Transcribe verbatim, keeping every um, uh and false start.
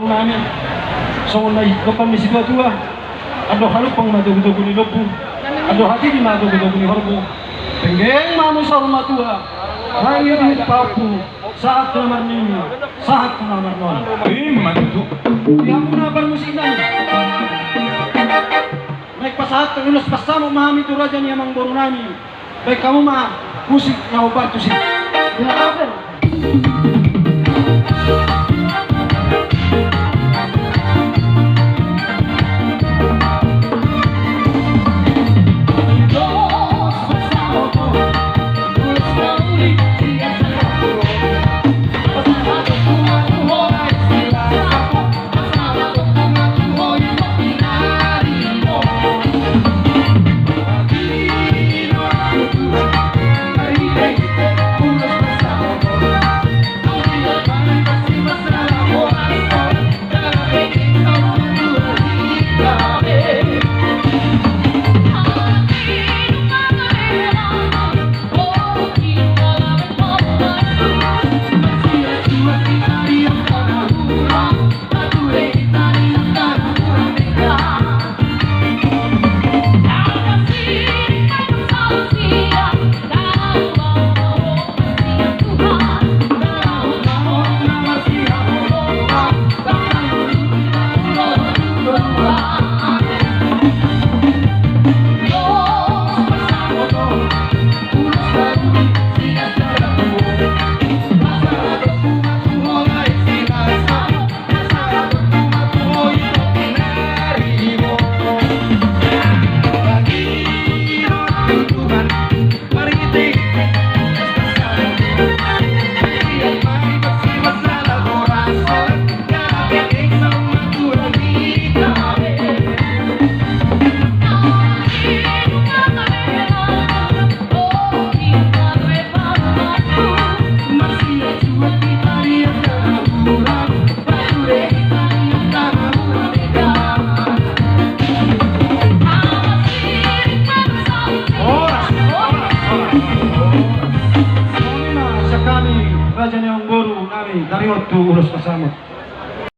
Nami, songon na i, gopan ni situatua, andor halumpang ma togutogu ni lombu, andor hatiti ma togutogu ni horbo. Penggeng ma hamu saur matua, mangihuthon pahompu, sahat tu na marnini, sahat tu na marnono. Ima tutu. Di hamuna parmusik nami, naeng pasahathon ulos pansamot ma hami tu raja ni amangboru nami. Baen hamu ma musik na hombar tusi. Horas, horas, horas. Songon i ma sian hami raja ni amangboru nami, taringot tu ulos pansamot.